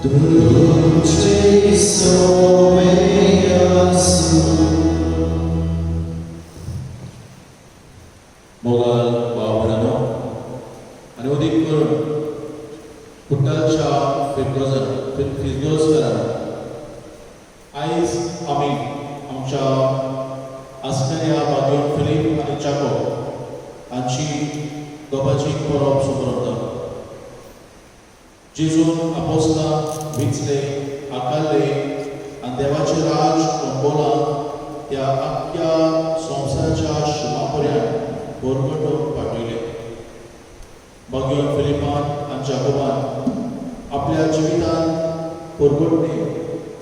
तुझे सोवे आसूं. मोगाल भाव-भयणांनो, आनी अदीक करून कुट्टालच्या फिरगोजकारान, आयज आमी आमच्या आसलेल्या बागेवन फिलीप आनी जाकोब हांची दोगांची परब समरता. जेजून आपोस्तां विंचले, आकारले आनी देवाचें राज कंबोलां त्या आख्ख्या संवसाराच्या शिमा पर्यंत भरगटून पाठयले. बागेवन फिलिपान आनी जाकोबान आपल्या जिवितांत परगटणे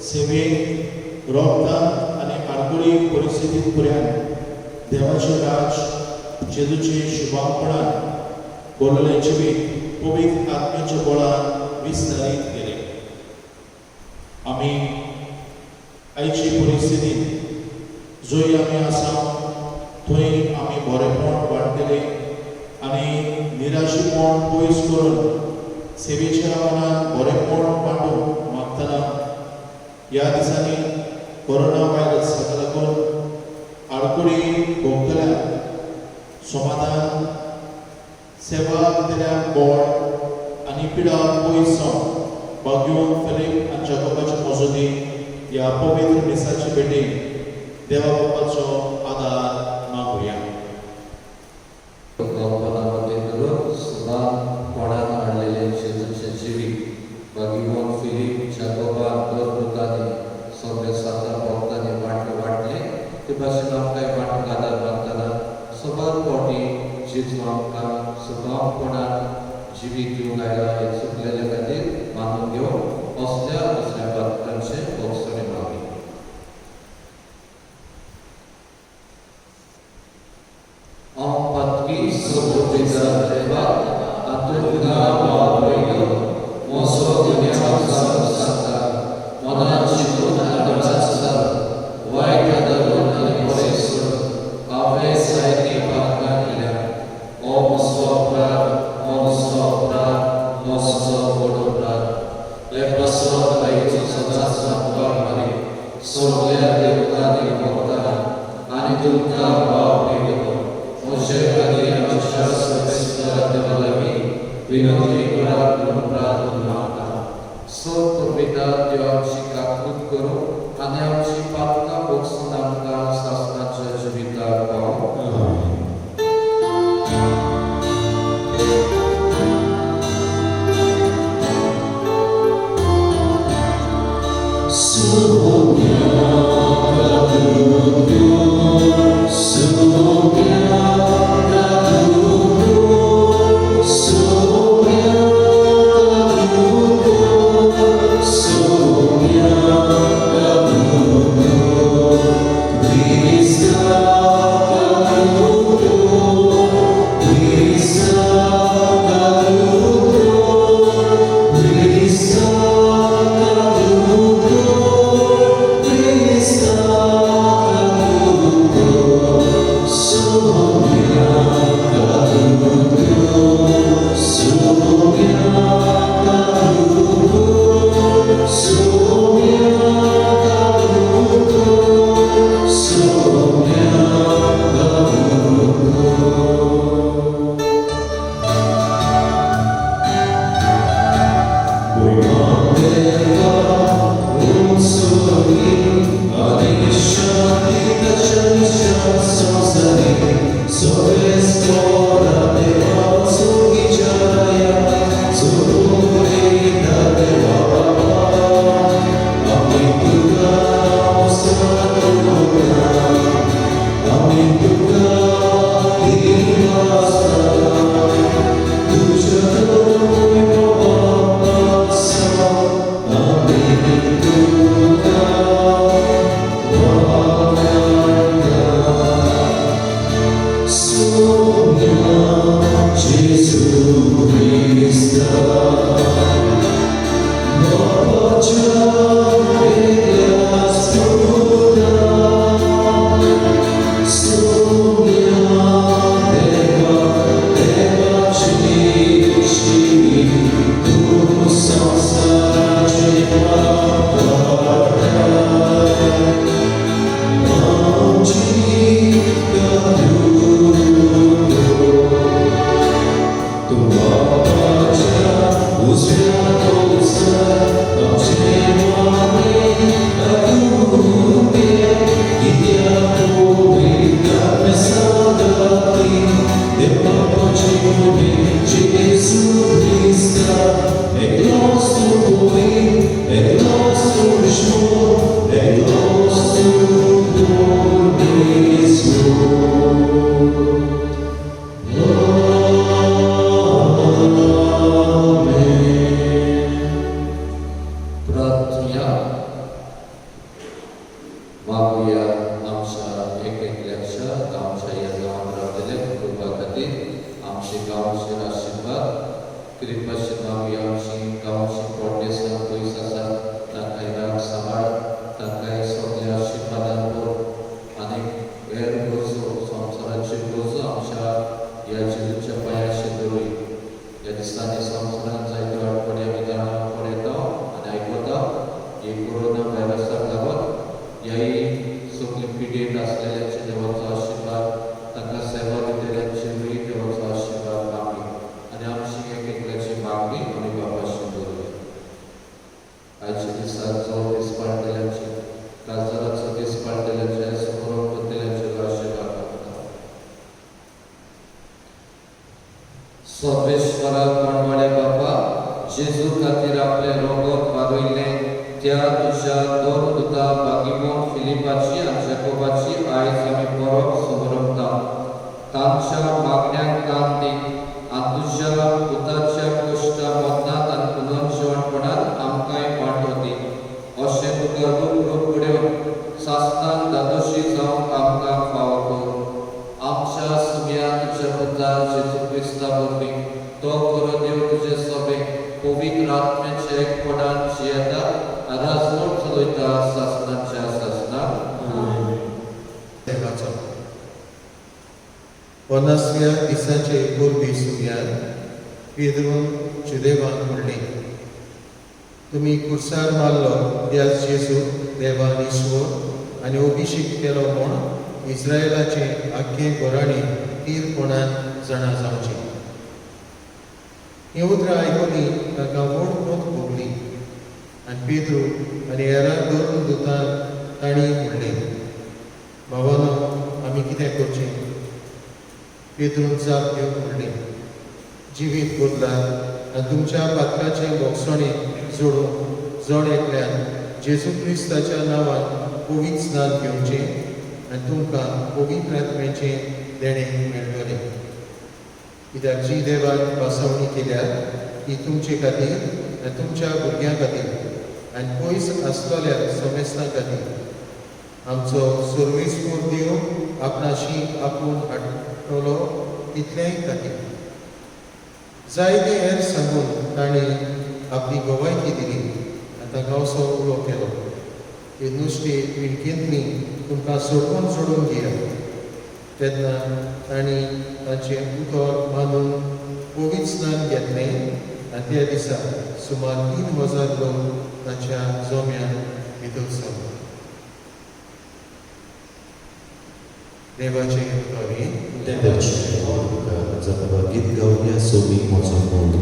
सेवेन, रोगदान आनी आडखळी परिस्थितीत पर्यंत देवाचें राज जेजूचे शुभांपणान बोललें जिवीत पवित्र आत्म्याच्या बळान विस्तारीत केलें. आमी आयची परिस्थितीत जंय आमी आसा थंय आमी बरेपण वाडटले आनी निराशीपण पयस करून सेवेच्या मनान बरेपण वांटूंक मागतना, ह्या दिसांनी कोरोना व्हायरस हाका लागून आडखळी भोगतल्यांक समाधान, सेवा दितल्यांक बळ आनी पिडा पयस जावन बागयोन फिलीप आनी जाकोबाच्या मजती ह्या पवित्र मिसाचे भेटेन देवा बापाचो आदार मागुया. कल्पनामध्ये सदांपणान हाडलेले जेजूचे जिवीत बागिवोन फिलीप जाकोबा देवदूतांनी सगळे साता भक्तांनी वांटले वांटले, ते भाशेन आमकांय वांटूंक आदार मागतना, सबार फावटी जेजू आमकां सदांपणान जिवीत दिवंक आयला हें चुकलेल्या खातीर मानून घेवन असल्या असल्या पात्रांचे भोगसणे मागली. हांव पातकी सोबतीचा देवा, तुमकां भाव भयणो, म्हजो गुन्यांव जावन सांगता. मनान चिंतून आनी दोळ्यात सारून, वायट धरून आनी बरें सोडून हांवें जायतीं पातकां केल्या. हो म्हजो अपराध, हो म्हजो अपराध, म्हजो व्हड अपराध. हे पासत आईचो सदांच सांगपाक मारी, सगल्या देवतांनी भक्तां आनी तुमकां भाव भयणो, म्हजे खातीर आमच्या सर्वेस्पर देवा लागीं विनंती करात म्हणून प्रार्थना मागता. सब पुर्विता देव आमची काकूत करूं आनी आमची पातकां भोगसून आमकां सासणाच्या जिविताक पावोवं. प्रार्थुया. मागुया आमच्या एक एकल्याच्या, आमच्या ह्या गांवांत रावतल्या कुटुंबा खातीर, आमचे गांवचे आशिर्वाद कृपाशी मागुया. आमची गांवची पोटेसां पयस आसा, तांकां राग सांबाळ, तांकां सगल्या आशिर्वादान भर आनी हेर गरजो, संवसाराच्यो गरजो आमच्या ह्या जेजूच्या पांयाचेर दवरूय. ह्या दिसांनी संवसारांत जायत्यो आडखळी आमी जाणा पळयता आनी आयकता. हे कोरोना व्हायरसाक लागून ह्याही सगळे पिडेंत आसलेल्यांचे देवाचो आशिर्वाद, तांकां सेवा दितल्यांचेरूय देवाचो आशिर्वाद मागणी आनी आमची एक एकल्याची मागणी आमी बापाशी दवरुया. आयच्या दिसा जो दीस पाळटल्यांची, काजाराचो दीस पाळटल्यांचे, समोर करतल्यांचे आशिर्वाद मागता. सर्वेश्वरा, कोणवाड्या बापा, जेजू खातीर आपलें रोगत वारयलें त्या तुज्या दोन दुता बागिमोन फिलिपाची आनी जेकोबाची आयज आमी परब समरपता. तांच्या मागण्यांक कान दी आनी तुज्या पुताच्या कश्टा, मरणांत आनी पुनर्जिवणपणांत आमकांय वांटो दी. अशें तुका रूप रूप घडोवन सासणान धादोशी जावंक आमकां फावो कर. आमच्या सुम्या तुज्या पुता जेजू क्रिस्ता वरवीं. तो खरो देव तुजे सभे पवित्र आत्म्याच्या एकपणान जियेता आनी राजवट चलयता सासणाच्या सासणाक. देवाचो 50व्या दिसाचे पूर्वी सुम्यार पेद्रून जुदेवान म्हणलें, तुमी कुर्सार मारलो त्या जेजू देवान ईश्वर आनी अभिषेक केलो म्हूण इस्रायलाचे आख्खे घराणे थीरपणान जाणा जावचें. हीं उतरां आयकली तांकां व्हड खोत भोगली आनी पेद्रू आनी हेरां दोन दुतांक तांणी म्हणलें, भावानो, आमी कितें करचें? पेद्रून जाप दिवन म्हणलें, जिवीत बदलात आनी तुमच्या पातकाचें भोगसणें जोडून जण एकल्यान जेजू क्रिस्ताच्या नांवान पवित्र स्नान घेवचें आनी तुमकां पवित्र आत्म्याचें देणें मेळटलें. कित्याक जी देवान भासावणी केल्या ती तुमचे खातीर आनी तुमच्या भुरग्यां खातीर आनी पयस आसतल्या समेस्तां खातीर आमचो सर्वेस्पर देव आपणाशी आपोवन हाडटलो तितलेंय खातीर. जायते हेर सांगून ताणें आपली गवायकी दिली आनी तांकां असो उलो केलो, हे नुस्ते पिणकेंतली तुमकां सोडोवन सोडून घेया. तेन्ना तांणी तांचें उतर मानून पवित्र स्नान घेतलें आनी त्या दिसा सुमार 3000 लोक ताच्या जोम्यान भितर सरले. देवाचें उतर हें. देवाचें उपकार. गीत गावया, सोबी म्हजो मोग.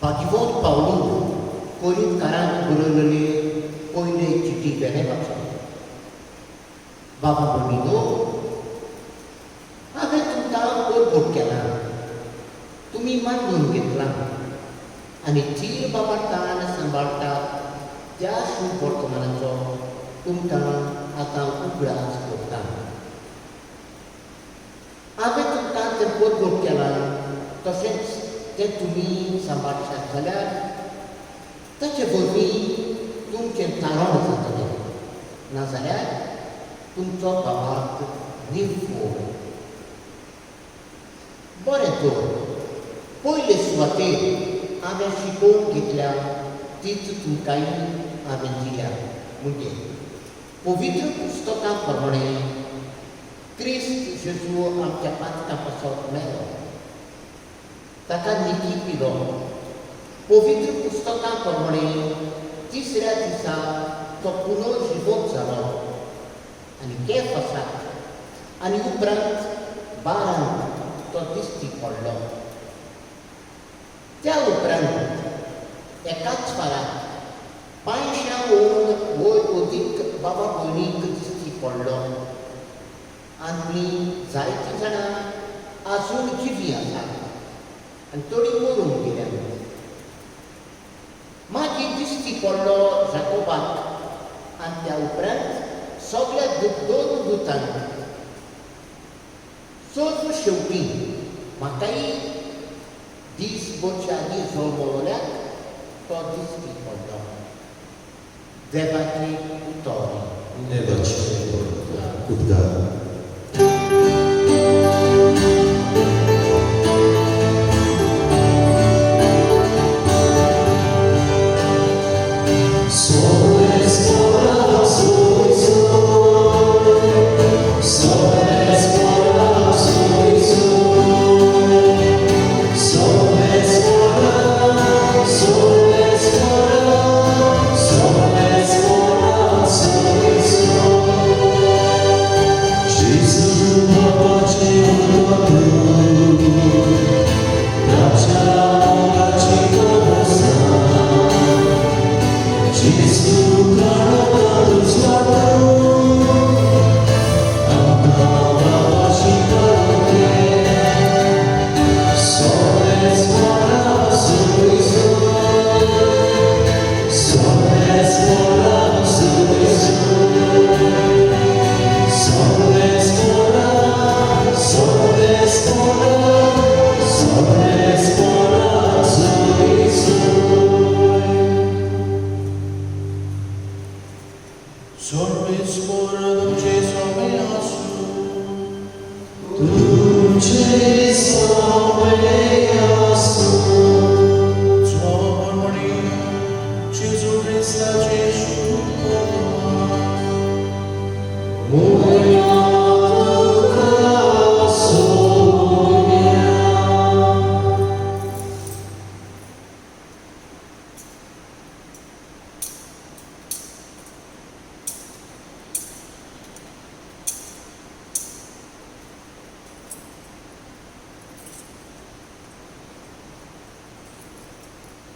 भाग्यवंत पावलून कोरिंथकारांक बरयलेले पयले चिटी वेलें वाचप. बाबा भयणीनो, हांवें तुमकां परगट केलां, तुमी मानून घेतलां आनी थीर बाबाटान सांबाळटात त्या शुभ वर्तमानाचो तुमकां आतां उगडास करता. हांवें तुमकां तें परगट केलां तशेंच तें तुमी सांबाळशात जाल्यार ताचे वरवीं तुमचें तारण जातलें, नाजाल्यार तुमचो बाबाक निर्फोड. बरें तर, पयले सुवातेर हांवें शिकोवन घेतल्या तीच तुमकांय हांवें दिल्या, म्हणजे पवित्र पुस्तकां प्रमाणे क्रिस्त जेजू आमच्या पातकां पासत मेलो, ताका निकी पिलो. पवित्र पुस्तकां प्रमाणे तिसऱ्या दिसा तो पुनर्जिवोत जालो आनी केफासाक आनी उपरांत बारांक तो दिश्टी पडलो. त्या उपरांत एकाच फाराक 500 वयर अदीक बाबा भयणीक दिश्टी पडलो आनी जायतीं जाणां आजून जिवीं आसात आनी थोडीं मरून गेल्या. मागीर दिश्टी पडलो जाकोबाक आनी त्या उपरांत सगळ्या दोन दुतांक. सर्व शेवटी म्हाकाय दीस भरच्या आदीं जो मरोल्याक तो दिश्टी पडलो. देवाची उतर. देवाचे उद्गार.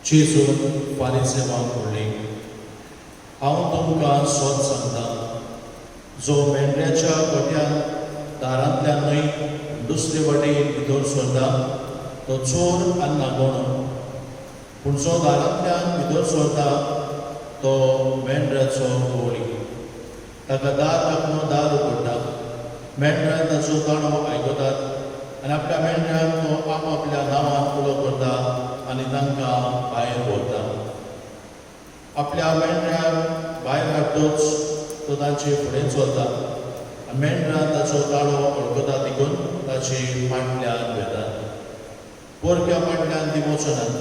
जेजून फारिसेवांक म्हणलें, हांव तुमकां सोद सांगता, जो मेंढऱ्याच्या गोट्यान दारांतल्यान न्हय दुसरे वाटेन भितर सरता तो चोर आनी नागोणो, पूण जो दारांतल्यान भितर सरता तो मेंढऱ्याचो गवळी. ताका दार राखणो दार उगडटा, मेंढरां ताचो ताळो आयकतात आनी आपल्या मेंढऱ्यांक तो आपआपल्या नांवान उलो करता आनी तांकां भायर व्हरता. आपल्या मेंढऱ्यांक भायर हाडटच तो तांचे फुडें चलता आनी मेंढरां ताचो ताळो वळखता, देखून ताचे फाटल्यान वेतात. पोरक्या फाटल्यान ती वचनात,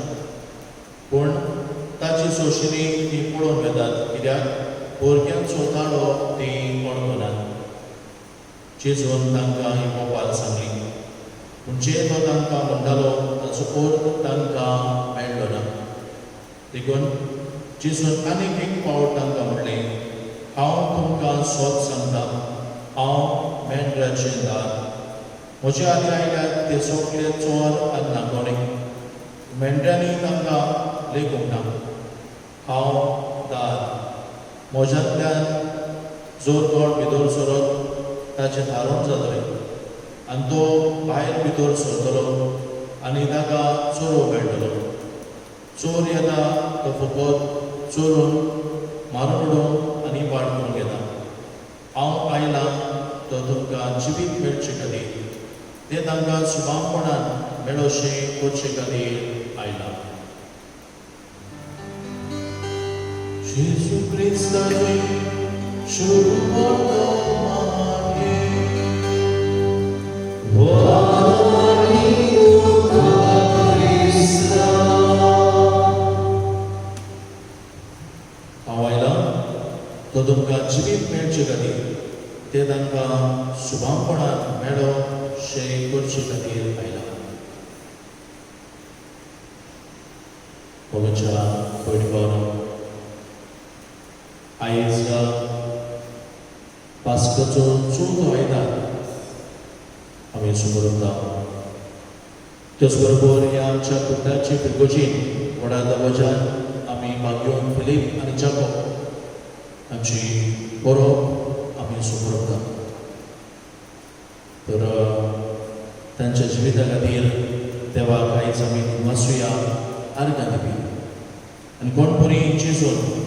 पूण ताची सोंशिनी ती पळोवन वेतात, कित्याक पोरक्यांचो ताळो ती वळखनात. जेजून तांकां ही मोपाल सांगली, पूण जे तो तांकां म्हणटालो ताचो अर्थ तांकां मेळ्ळो ना. देखून जेजून आनीक एक फावट तांकां म्हणलें, हांव तुमकां सोद सांगता, हांव मेंढराचें दार. म्हज्या आदीं आयल्यात ते सगळे चोर आनी नागोणे, मेंढ्यांनी तांकां लेखूंक ना. हांव दार, म्हज्यांतल्यान जर कोण भितर सरत ताचें थारोवन जातलें आनी तो भायर भितर सरतलो आनी ताका चोरोवंक मेळटलो. चोर येता तो फकत चोरून मारून उडोवंक आनी वाट करूंक येता. हांव आयलां तो तुमकां जिवीत मेळचे खातीर, तें तांकां सुबामपणान मेळोशें करचे खातीर आयलां. जेजू क्रिस्ताचे हांव आयलां तो तुमकां जिवीत मेळचे खातीर, तें तांकां सुबामपणान मेळो शें करचे खातीर आयलां. मोगाच्या भयणी भावांनो, आयज पास्काचो चवथो आयतार आमी सुमरता. त्याच बरोबर ह्या आमच्या कुटाचे फिरगोजीन व्हडा दबाज्यान आमी बाग्योन फिलीप आनी जाकोब हांची बरोब आमी सुमरता. तर तांच्या जिविता खातीर देवाक आयज आमी वाचुया, आर्गां दिवया आनी कोण बरी जेजून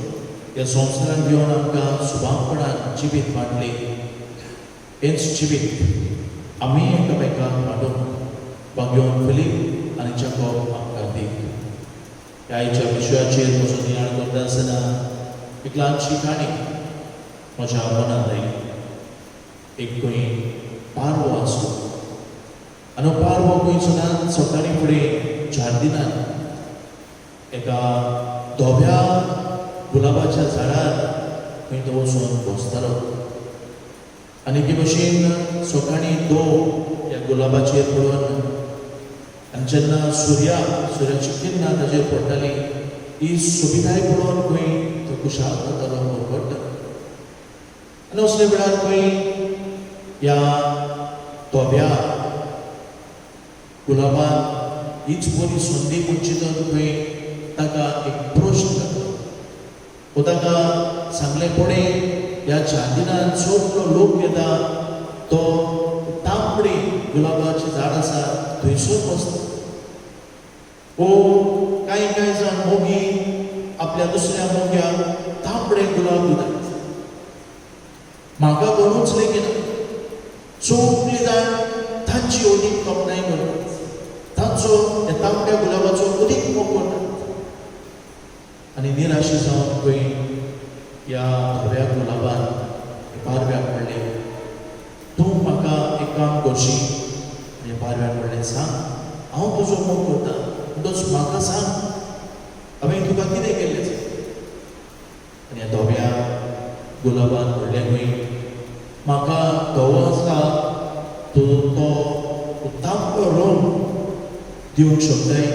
ह्या संवसारांत घेवन आमकां सुबामपणान जिवीत वांटलें, हेंच जिवीत आमी एकामेकांक वांटूंक बाग्योन फिलीप आनी जाकोब आमकां दी. ह्या आयच्या विशयाचेर म्हजो नियाळ करता आसतना एक ल्हानशी काणी म्हज्या मनांत आयली. एक खंय पारवो आसलो आनी पारवो खंय सदांच सकाळीं फुडें जार्दिनान एका धव्या गुलाबाच्या झाडार खंय तो वचून बसतालो आनी एके भशेन सकाळीं दो ह्या गुलाबाचेर पडून आनी जेन्ना सुर्याची किरणां ताजेर पडटाली, ही सोबिताय पळोवन खंय तो खुशाल जातालो, परवडटालो. आनी असल्या वेळार खंय ह्या धव्या गुलाबान हीच बरी संदी म्हूण चिंतून खंय ताका एक प्रश्न घातलो. वो ताका सांगलें, पळय ह्या जार्दिनान सगलो लोक येता तो तांबडी गुलाबाचें झाड आसा थंयसर बसता. ओ कांय कांय जाण मोगी आपल्या दुसऱ्या मोग्याक तांबडे गुलाब दितात, म्हाका कोणूच लेगीना. सगळीं जाण तांची अदीक तोखणाय करतात, तांचो ह्या तांबड्या गुलाबाचो अदीक मोग करतात. आनी निराशी जावन खंय ह्या धव्या गुलाबान पारव्याक म्हणलें, तूं म्हाका एक काम करशी. आनी पारव्याक म्हणलें, सांग, हांव तुजो मोग करता म्हणटच म्हाका सांग हांवें तुका कितें केल्लें जाय. आनी ह्या धव्या गुलाबान म्हणलें, खंय म्हाका धवो आसा तूं तो तांबडो रंग दिवंक शकताय.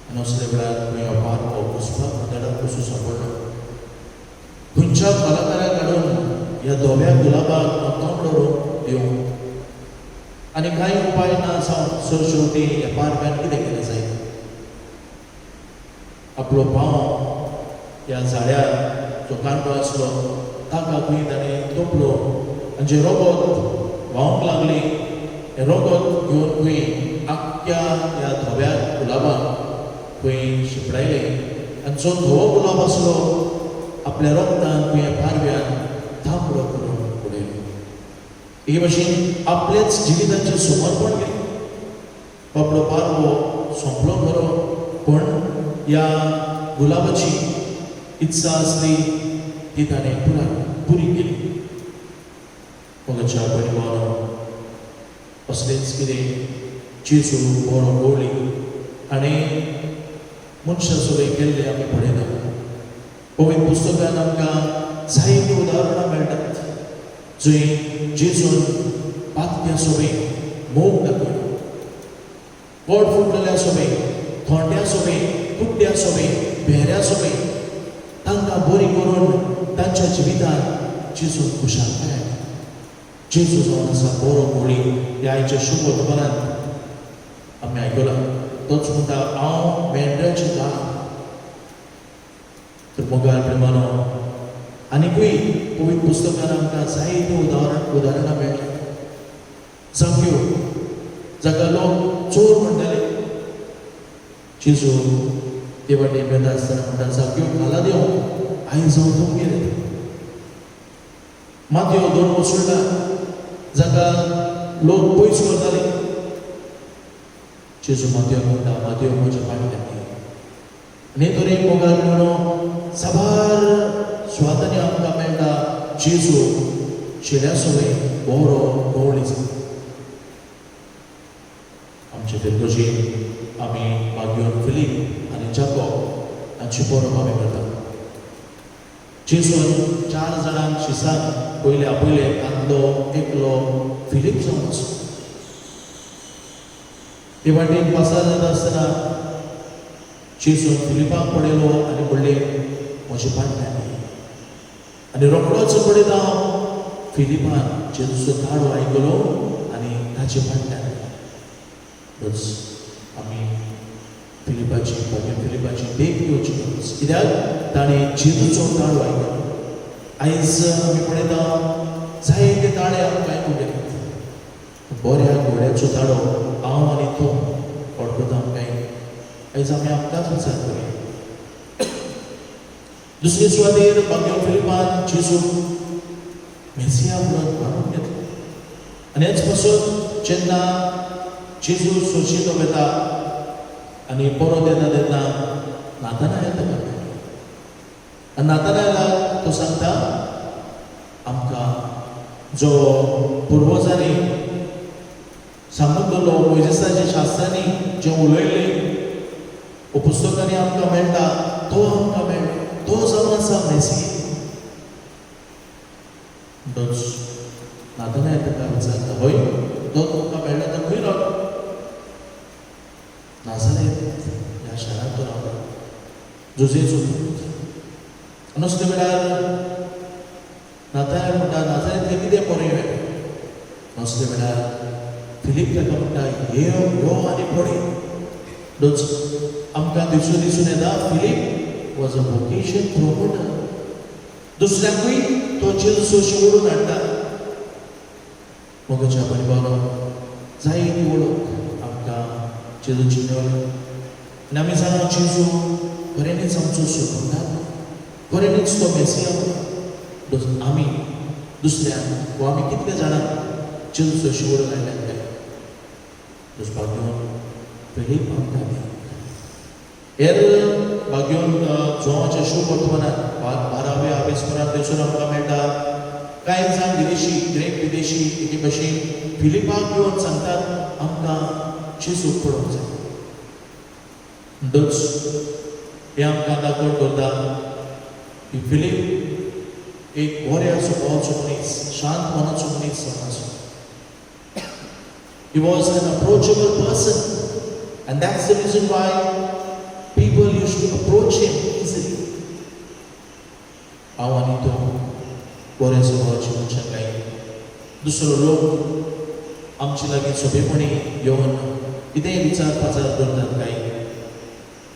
आनी असल्या वेळार खंय हो पारवो घुसपाक गोंदळाक कसो सांपडलो, खंयच्या कलाकाराक हाडून ह्या धव्या गुलाबाक तांबडो रंग दिवंक, आनी कांय उपाय ना जावन सर शेवटी ह्या पारव्यान कितें केलें जायत, आपलो पांव ह्या झाड्यार जो कांटो आसलो ताका खंय ताणें तोपलो आनी जें रोगत व्हांवंक लागलें हें रोगत घेवन खंय आख्ख्या ह्या धव्या गुलाबाक खंय शिंपडायलें आनी जो धवो गुलाब आसलो आपल्या रोगतान खंय पारव्यान तांबडो करून उडयलो. हे भशेन आपल्याच जिविताचें समर्पण केलें. आपलो पारवो सोंपलो खरो, पूण ह्या गुलाबाची इत्सा आसली ती ताणें पुरी केली. मोगाच्या भयणी, असलेंच कितें जेजू बरो गवळी आनी मनशां सगळीं केल्लें आमी पळयता. पवित्र पुस्तकान आमकां जायतीं उदाहरणां मेळटात जंय जेजून पातक्या सोबे मोग दाखयलो, पोट फुटलेल्या सोबे, थोंड्या सोबे, कुड्ड्या सोबे, भेऱ्या सोबे तांकां बरी करून तांच्या जिवितांत जेजून खुशालकाय हाडली. जेजू जावन आसा बरो गवळी. ह्या आयच्या शुभ वर्तमानांत आमी आयकलां. तोच म्हणटा हांव मेंढराचें दार. तर मोगाळ प्रेमानो, आनीकूय पवित्र पुस्तकान आमकां जायत्यो उदाहरणां मेळटा. जाक्यो, जाका लोक चोर म्हणटाले, जेजू ते वाटेन वेता आसतना म्हणटा, जाक्यो खाला देंव, आयज हांव तुमगेर येता. मातयो दोन वसुल्टा, जाका लोक पयस करताले, जेजू मातयो म्हणटा, मातयो म्हज्या फाटल्यान यो. आनी हे तरेन मोगाळ म्हणून साबार सुवातांनी आमकां मेळटा जेजू चेड्या सवय बरो गवळी जाता. आमचे फिरगोजीन आमी बाग्योन फिलीप आनी जाकोब हांची परब आमी करतात. जेजून 4 जाणांक शिसाक पयले आपयले, तांतलो एकलो फिलीप जावन आसलो. ते वाटेन पासार जाता आसतना जेजून फिलिपाक पळयलो आनी म्हणलें, म्हज्या फाटल्यान यो. आनी रोखडोच पळयता हांव फिलिपान जेजूचो ताळो आयकलो आनी ताचे फाटल्यान. बस आमी फिलिपाची, बाकी फिलिपाची देख घेवची गरज, कित्याक ताणें जेजूचो ताळो आयकलो. आयज आमी पळयता जायते ताळे आमकां आयकूंक येतात. बऱ्या घोड्याचो ताळो हांव आनी तूं वळखता आमकां. आयज आमी आमकांच विचार करुया. दुसरे सुवातेर बाग्यो फिलिपान जेजू मेसिया म्हणून मानून घेतलो. आनी हेच पासून जेन्ना जेजू सोंशीतो वेता आनी परत येता तेन्ना नातानायल ताका मेळटा. आनी नातानायलाक तो सांगता, आमकां जो पुर्वजांनी सांगून दवरलो, मोयजेसाच्या शास्त्रांनी जें उलयल्लें वो पुस्तकांनी आमकां मेळटा, तो आमकां मेळटा, तो जावन आसा मेसिया. म्हणटच नातानायल ताका विचारता, हय, तो तुमकां मेळ्ळा तर खंय रावता? नाजारेत ह्या शारांत तो रावता, जुजेचो पूत. आनी असल्या वेळार नातानायल म्हणटा, नाजारेत कितें बरें मेळटा? असल्या वेळार फिलीप ताका म्हणटा, यो यो आनी पळय. म्हणटच आमकां दिसून दिसून येता Philip was a vocation promoter. दुसऱ्यांकूय तो जेजू ओडून हाडटा. मोगाच्या परिवार, जायती वळख आमकां जेजूची मेळ्ळी आनी आमी जाणा जेजू खऱ्यांनीच आमचो सोडणार, खऱ्यांनीच तो मेसिया. आमी दुसऱ्यांक वा आमी कितले जाणां जेजूचो ओडून आयल्यात काय? भाग्योन फिलीप आमकां दी. हेर भाग्योन जोवाच्या शुभ वर्तमानात 12व्या आवेस्परात थंयसर आमकां मेळटा, कांय जाण विदेशी, ग्रेक विदेशी एके भशेन फिलिपाक येवन सांगतात, आमकां जेजूक पळोवंक जाय. म्हणटच हें आमकां दाखोवन दवरता की फिलीप एक बऱ्या स्वभावाचो मनीस, शांत मनाचो मनीस जावन आसलो. He was an approachable person, and that's the reason why people used to approach him easily. हांव आनी तूं बऱ्या स्वभावाची मनशां काय दुसरो लोक आमचे लागीं सोंपेपणी येवन कितेंय विचार पाचार करतात काय,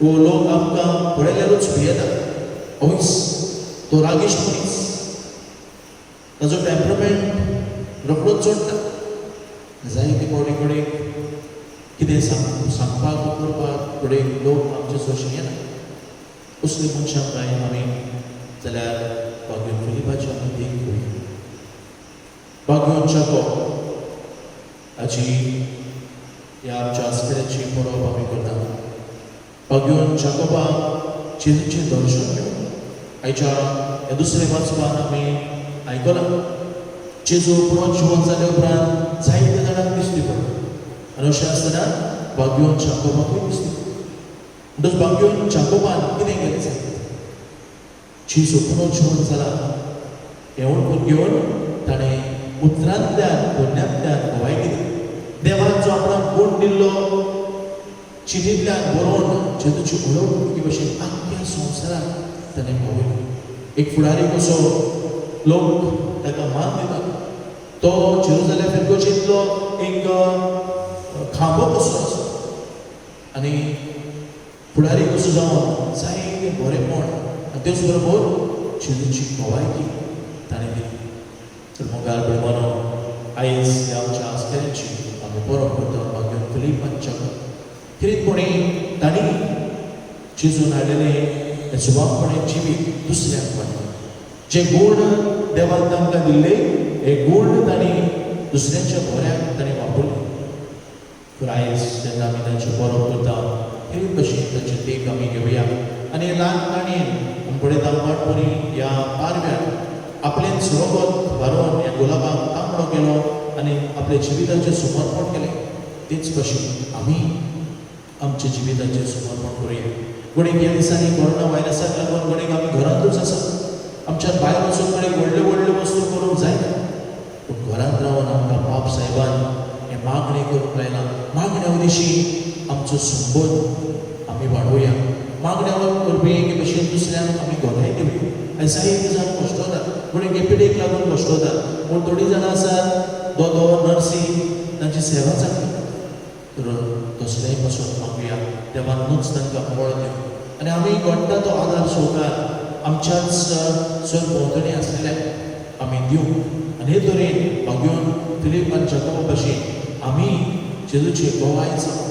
वो लोक आमकां पळयल्यारूच भियेतात, अवयस तो रागिश्ट मनीस, ताजो टेम्परमेंट रोखडोच चडटा. जायते फावटी कडेन कितें सांगपाक करपाक कडेन लोक आमचे सोंशी येना. असली मनशां काय आमी जाल्यार बाग्योन फिलिपाची आमी देख घेवया. बाग्योन जाकोब हाची ह्या आमच्या आस्कड्याची परब आमी करता. बाग्योन जाकोबाक जेजूचें दर्शन मेळ्ळें. आयच्या ह्या दुसऱ्या वाचपान आमी आयकलां, जेजू परत जिवन जाल्या उपरांत जायत्या जाणांक दिश्टी पडलो आनी अशें आसतना बाग्योन जाकोबाकूय दिश्टी पडलो. म्हणटच बाग्योन जाकोबान कितें केलें सांगता, जेजू पुनः जिवन जाला हें वळखून घेवन ताणें उतरांतल्यान पुण्यांतल्यान गवाय दिली. देवान जो आपणाक गूण दिल्लो चिटींतल्यान बरोवन जेजूची वळख एके भशेन आख्ख्या संवसाराक ताणें पावयली. एक फुडारी कसो लोक ताका मान दितात, तो जेरुजालेम फिरगोजेंतलो एक खांबो कसो आसा. आनी फुडारी कसो जावन जायते बरेपण आनी तेच बरोबर जेजूची गवायकी ताणें दिली. तर मोगाळ भयणो, आयज ह्या आमच्या आस्तेरांची आमी परब करता, मागीर फिलीप आनी जाकोब. खेरीतपणी तांणी जेजून हाडलेलें हें सुभावपणे जिवीत दुसऱ्यांक वांटलें. जे गूण देवान तांकां दिल्ले हे गूण तांणी दुसऱ्यांच्या बऱ्याक तांणी वापरले. तर आयज जेन्ना आमी तांची परब करता, खेरीत भशेन तांची देख आमी घेवया आनी ल्हान काणयेन पळयता, वाटपणी ह्या पारव्यान आपलेंच रगत व्हारोवन ह्या गुलाबाक तांबडो केलो आनी आपल्या जिविताचें समर्पण केलें. तेच भशेन आमी आमच्या जिविताचें समर्पण करुया. कोणीक ह्या दिसांनी कोरोना व्हायरसाक लागून कोणीक आमी घरांतूच आसा. आमच्यान भायर वचून कोणीक व्हडल्यो व्हडल्यो वस्तू करूंक जायना, पूण घरांत रावन आमकां पाप सायबान हें मागणें करूंक लायलां. मागण्या वरवीं आमचो संबंद आमी वाडोवया. मागण्या वरवीं एके भशेन दुसऱ्यांक आमी गवाय दिवया. आनी जायते जाण कश्टतात, कोणी एपिडेक लागून कश्टतात, पूण थोडीं जाणां आसात दोतोर, नर्सी, तांची सेवा जाता. तर तसलेय पासून मागुया, देवानूच तांकां बळ दिवं आनी आमी घडटा तो आदार सोकार आमच्याच सरभोंवतणी आसलेल्या आमी दिवंक आनी हे तरेन मागून फिलीप आनी जाकोबा भशेन आमी जेजूचे गवाय जावं.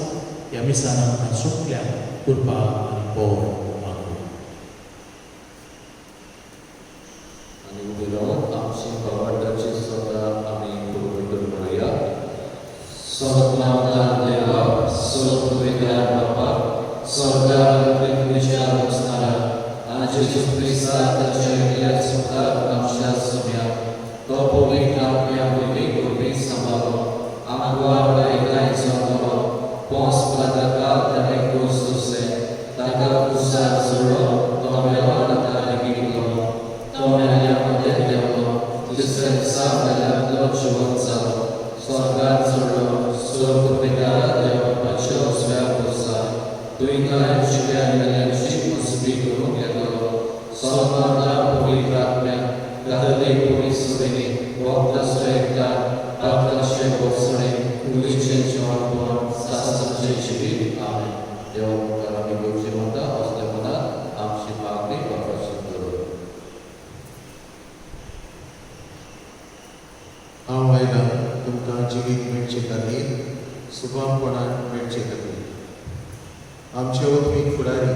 ह्या मिसान आमकां सगळ्यांक कृपा आनी बळ मागूं. आनी उबी रावन आमची भावार्थाची स्तोत्रां आमी पुरवण म्हणूया. स्वर्गांतल्या देवा, स्वर्गवेदार बापा, स्वर्गार पृथ्वीच्या रचणारा आनी जेजू क्रिस्ता ताच्या एकल्या सुताक आमच्या सोम्या, तो पवित्र आत्म्या वरवीं वरवीं सांबाळो, आमकां एकठांय जमलो, पोंस पिलाताक ताणें क्रूस सोंसलें, ताका क्रुसार चडलो, तो मेलो आनी ताणें गिळलो, तो मेल्ल्या मदें देंवलो, तिसऱ्या दिसा मेल्ल्यांतलो जिवंत जालो, स्वर्गार चडलो, स्वर्ग पिता देव बापाच्या उजव्या बसला, थंय जिव्या मेल्ल्यांची मुजबी करूंक येतलो. स्वर्गांतल्या पवित्र आत्म्या कातोलीक पवित्र सभेनी, भक्तांचो एकठार, पापतांचे भोगसणे, कुडीचें जिवंतपण, सासाचें जिवीत. आमेन. देवा मुखार आमी गरजे म्हणटा असले मनात आमची मागणी बापासून दवर. हांव आयला तुमकां जिवीत मेळचे खातीर, सुभावपणान मेळचे खातीर. आमचे ओतमीक फुडारी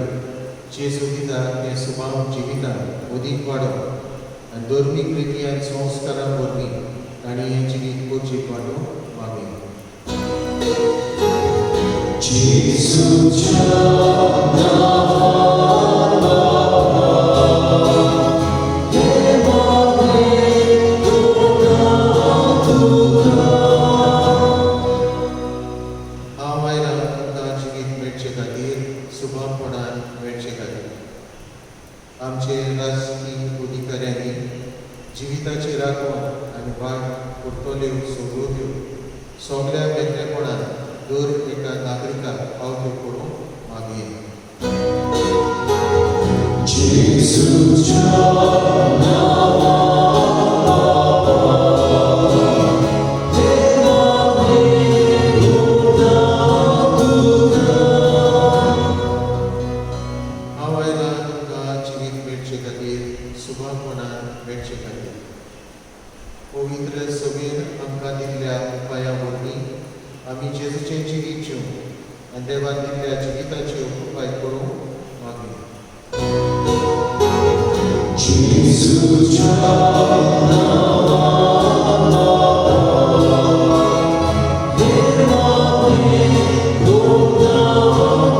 जेजू दिता तें सुभाव जिवितान अदीक वाडोवप आनी धर्मीक रिती आनी संस्कारां वरवीं तांणी हें जिवीत गरजेक वाडोवंक मागया. जेजूच्या नांवान बापा, हे मागणें करता तुका. हांव आयला तुमकां जिवीत मेळचे खातीर, सुभावपणान मेळचे खातीर. आमचे राजकी अधिकाऱ्यांनी जिविताची राखण आनी वाट उरतल्यो सवलत्यो सगळ्या मेकळेपणान दर एका नागरिकाक पावत्यो करूंक मागया. जेजूच्या नांवान बापा, हे मागणें करता तुका. हांव आयला तुमकां जिवीत मेळचे खातीर, सुभावपणान मेळचे खातीर. पवित्र सभेन आमकां दिल्ल्या उपाया वरवीं आमी जेजूचें जिवीत जिवूंक आनी देवान दिल्ल्या जिविताचे उपाय करूंक मागया. जेजूच्या नांवान बापा, हे मागणें करता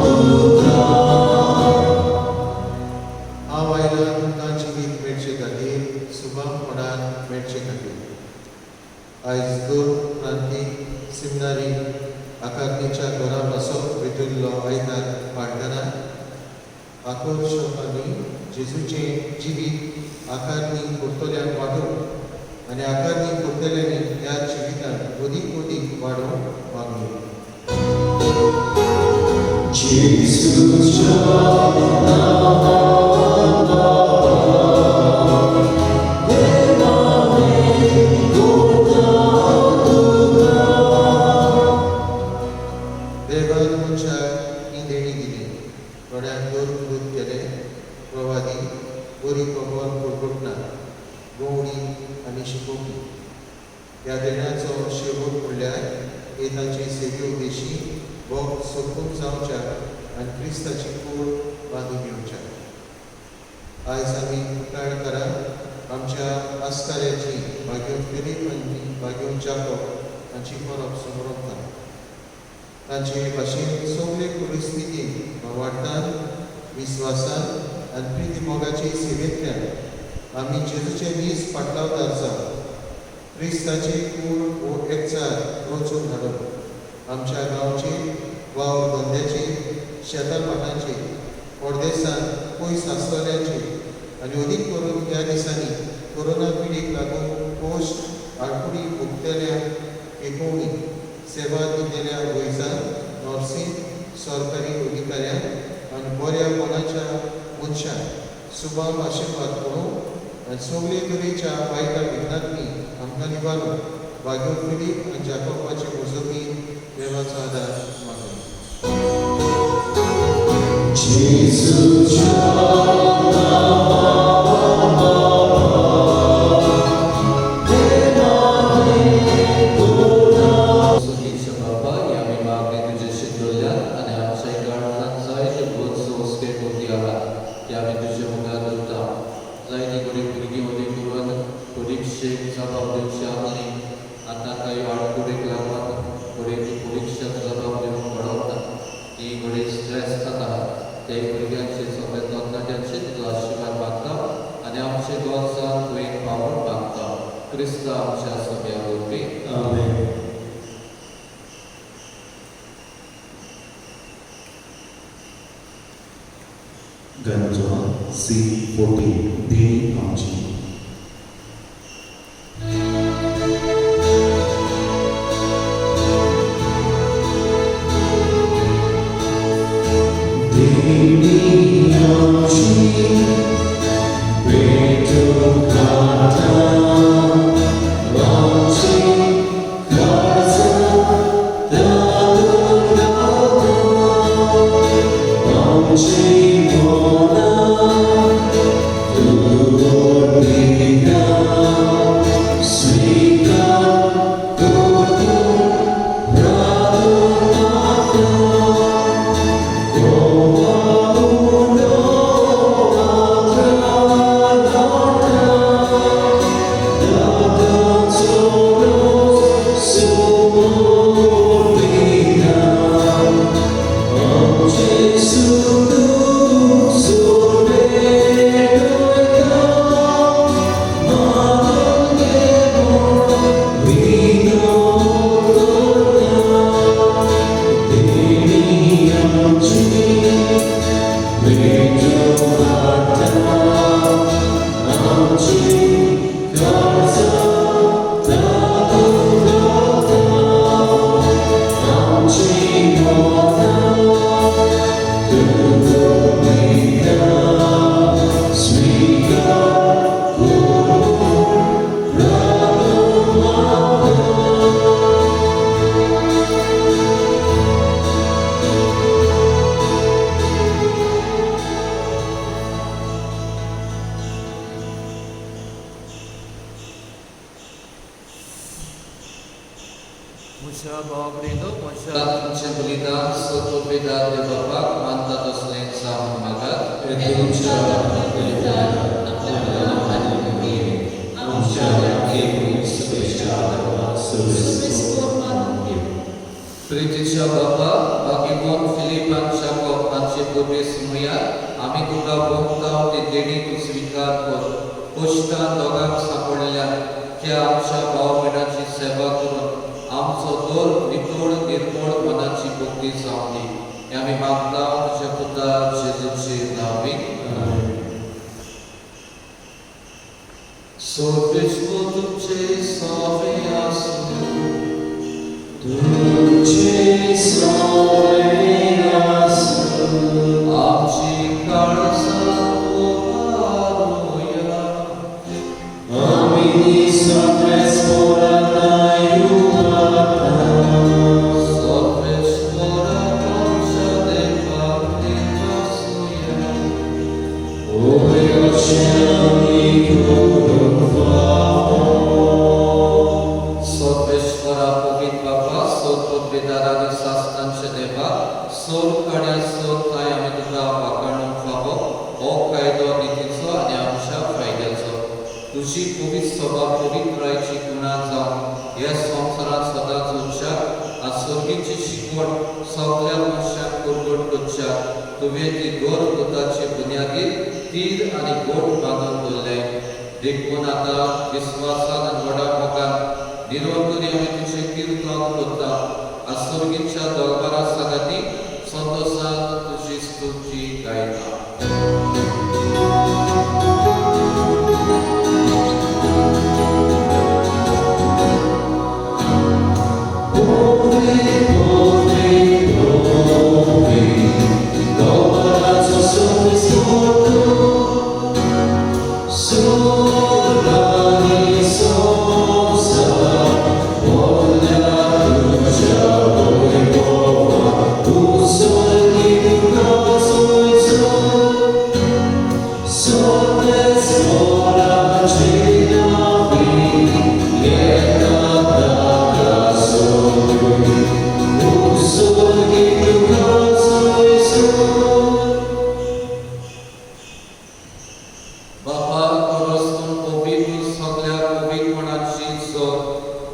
तुका. हांव आयला तुमकां जिवीत मेळचे खातीर, सुभावपणान मेळचे खातीर. आयज दोन क्रांती सिमनारी आकारणीच्या घरा पासत भेटिल्लो आयतार पाळटना आकर्शकांनी जेजूचें जिवीत आकारणी करतल्यांक वाडोवंक आनी आकारणी करतल्यांनी ह्या जिवितान अदीक अदीक वाडोवंक मागया. जेजूच्या नांवान बापा, हे मागणें करता तुका. देवान मनशाक हे तांचे सेवे उद्देशी भोग सोपून जावच्या आनी क्रिस्ताची कूड बांदून घेवच्या. आयज आमी उपकार करा आमच्या आस्काऱ्याची भाग्योन फिलीप आनी भाग्योन जाकोब हांची परब समरोता. तांचे भाशेन सगळे परिस्थितीन भावार्थान, विस्वासान आनी प्रिती मोगाचे सेवेंतल्यान आमी जेजूचे नीज फाटलावदार जावन क्रिस्ताची कूड हो एकचार रचून हाडप आमच्या गांवचे वावर धंद्याचे, शेतां भाटांचे, परदेसान पयस आसतल्यांचे आनी अदीक करून ह्या दिसांनी कोरोना पिडीक लागून पोस्ट आडकुडी भुगतल्या एकोवणी सेवा दितल्या वैजांक, नर्सींक, सरकारी अधिकाऱ्यांक आनी बऱ्या मनाच्या मनशांक सुबाम आशिर्वाद करूं आनी सगळे तरेच्या वायटा विघ्नांतनी आमकां निवारून भाग्यो फिलीप आनी जाकोबाचे मजगतीं देवाचो आदार मागून. सुखीच्या बापा, ही आमी मागणी तुजे शिंदोल्यान आनी आमच्या काळजांत जायते भूत संस्के बुद्धी आहा ती आमी तुजे मुखार दवरता. जायती घडी भुरगीं उदी करून परिक्षेक जबाब दिवची आसली आनी तांकां ह्यो आडकुडीक लागून घडये ती परिक्षेक जबाब दिवंक पडना, ती घडये स्ट्रेस जाता. ते भुरग्यांचे सगळे तरणाट्यांचे तुजो आशिर्वाद मागता आनी आमचे गरजां तुवें पावून मागता. क्रिस्त आमच्या सगळ्या वरवीं. आमेन. गायनाचो C14 देणी आमची. देणी आमची पेटो खाता आमची काळजां तातूंत गाता आमची मनां तूं पिता स्वीकार करून रातून माता म्हज्या भाव-भयणींनो, म्हज्या तुमचें बलिदान सोतोपेदार देव बापाक मानता तसलें जावन मागात. प्रितीच्या बापा, भाग्यवान फिलीप आनी जाकोब हांचे पुर्वेस म्हळ्यार आमी तुका भोगता ती देणी तूं स्विकार कर. कश्टान दोगांक सांपडल्या त्या आमच्या भाव भयणाची सेवा करून आमचो दर नितळ निर्मळ मनाची भक्ती जावं दी. हें आमी मागता तुज्या पुता जेजूचे नांवी. सर्वेस्पर तुमचे सावे आसूं. तुझे सावे आसूं. आमची काळजां उबारुया. आमी सर्वेस्पराक उबारता. सर्वेस्परा आमच्या देवाक देवासुया. सर्वेश्वरा पवित्र बापा, सोबेदार आनी सासणांचे देवा, सोर काड्या सोर थांय आमी तुका वाखाणूंक फावो हो कायदो नितीचो आनी आमच्या फायद्याचो. तुजी पवित्र सभा पवित्रायची गुणां जावन ह्या संवसारांत सदांच उरच्या आनी सर्गीची शिकवण सगल्या मनशांक परगट करच्या. तुवें ती गोर दुताचे बुन्यादीर तीर आनी गोट बांदून दवरले. देखून आतां विस्वासान आनी व्हडा मोगान निरंतरी आमी तुजें किर्तन करता आनी सर्गीच्या दरबारा सांगाती संतोशान तुजी स्तुती गायता. बापा कोरस पवित्र सगल्या पवित्रपणाची जोर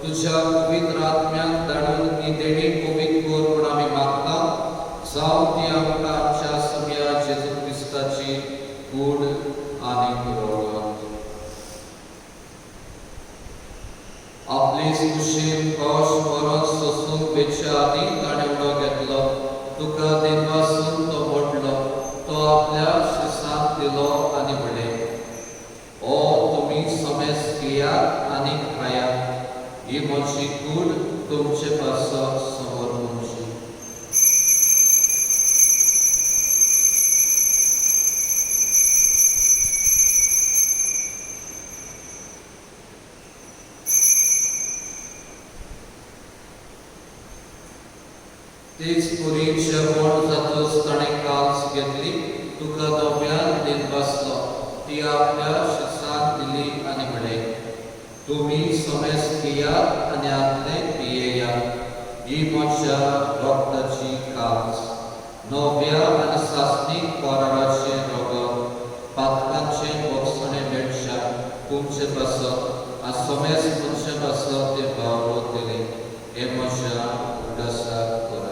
तुज्या पवित्र आत्म्याक धाडून ही देणी पवित्र कर म्हूण आमी मागता, जावं ती आमकां आमच्या सम्या जेजू क्रिस्ताची कूड आनी रगत. आपले कुशीन कश मरण सोसून वेच्या आदी ताणें उडो घेतलो, तुका दिनवासून तो मोडलो, तो आपल्या शिसांक दिलो आनी म्हणलें, ओ तुमी समेस घेयात आनी खायात, ही म्हजी कूड तुमचे पासत समर्पूची. तेच परी जेवण जातच ताणें काल्स घेतली, तुका नव्यान दिनवासलो, ती आपल्या शिसांक दिली आनी म्हणलें, तुमी समेस घेयात आनी आपलें पियेयात, ही म्हज्या रगताची काल्स, नव्या आनी सासणीक कराराचें रगत, पातकांचें भोगसणें मेळच्या तुमचे पासत आनी समेस मनशा पासत तें वावरतलें. हें म्हज्या उगडासाक करात.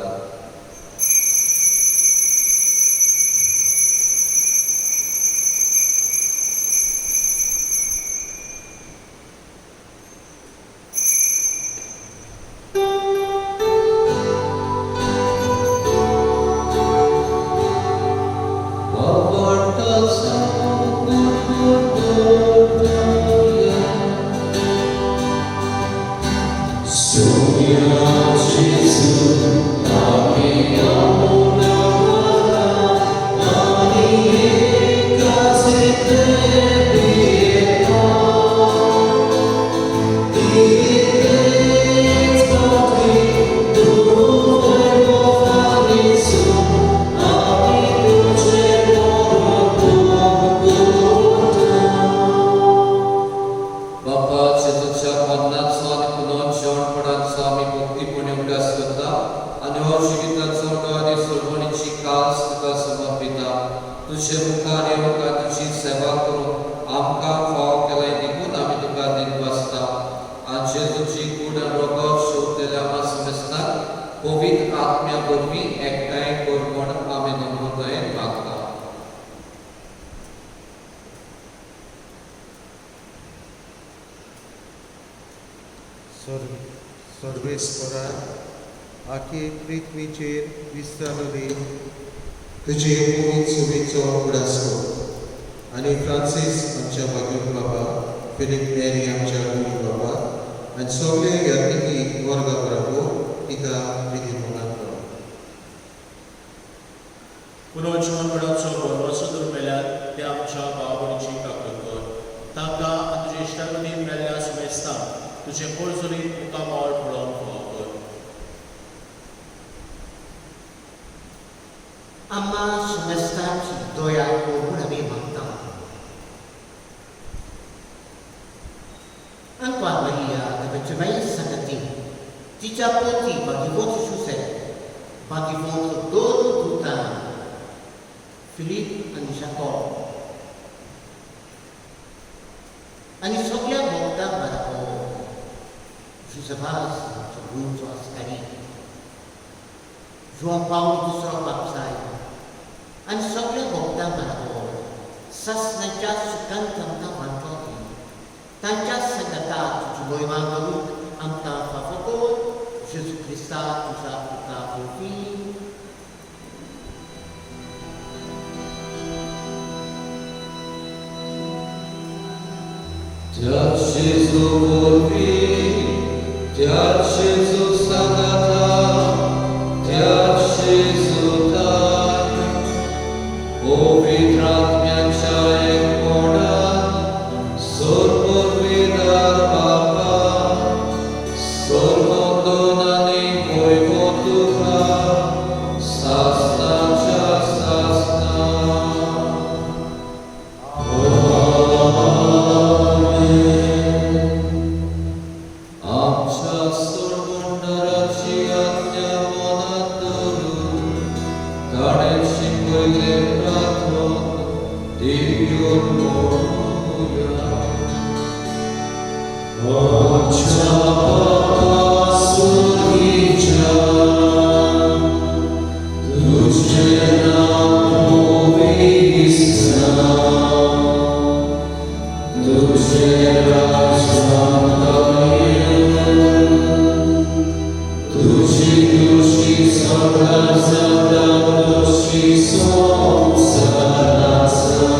बापा, जेजूच्या मरणाचो आनी पुनर्जिवणपणाचो आमी भक्तीपणी उगडास करता आनी हो जिविताचो उडो आनी सोडवणीची काल्स तुका समर्पिता. तुजे मुखार येवंक आनी तुजी सेवा करूंक आमकां फावो केलाय देखून आमी तुका दिनवासता. आनी जेजूची कूड आनी रगत शेवटलेल्या आमा समेस्तांक पवित्र आत्म्या वरवीं एकठांय कर म्हूण आमी नम्रतायेन मागता. सर्वेस्परात आखे पृथ्वीचेर विस्तारली तुजे पवित्र सभेचो उगडास कर आनी फ्रांसीस आमच्या भाग्योक बाबा, फिलीप नेरी आमच्या गुरू बाबा आनी सगळे यात्रिकी वर्गा बराबर तिका विधी मोगान कर. पुनर्जीवनपणाचो भरवंसो धरून मेल्यात ते आमच्या भाव भयणीची काकूट कर. तांकां आनी तुजे इश्टागतीन मेल्ल्या सुमेस्तांक तुजें पर्जळीत मुखामळ पळोवंक फावो कर. आम्हा समेस्तांची दया कर म्हूण आमी मागता. Antoine Maria de Benjamin Sagati, तिच्या पोती भाग्यवती. जाकोब आनी सगळ्या भक्तां बराबर जुजवाज आमचो गोंयचो आस्कारी, जुआंव पावल दुसरो बापसाय आनी सगळ्या भक्तां बराबर सासणाच्या सुखांत आमकां वांटो दी. तांच्या सांगाता तुजी मोहिमा करूंक आमकां फावो कर, जेजू क्रिस्ता तुज्या पुता वरवीं. त्या जेजू वरवीं, त्या जेजू सांगाता, त्या जेजूतान, पवित्र आत्म्याच्या एकपणान, सर्वविदार बापा, सर्वदोन आनी वैभव तुका, सासणाच्या सासणा. आमच्या सोडवणदाराची आज्ञा मनांत धरून ताणें शिकयलें प्रार्थन देवून म्हणुया. आमच्या बापा स्वर्गीच्या, तुझें नांव पवित्र जावं, तुझें राज्य येवं, तुजी खुशी स्वर्गार जाता तशी संवसारार जावं.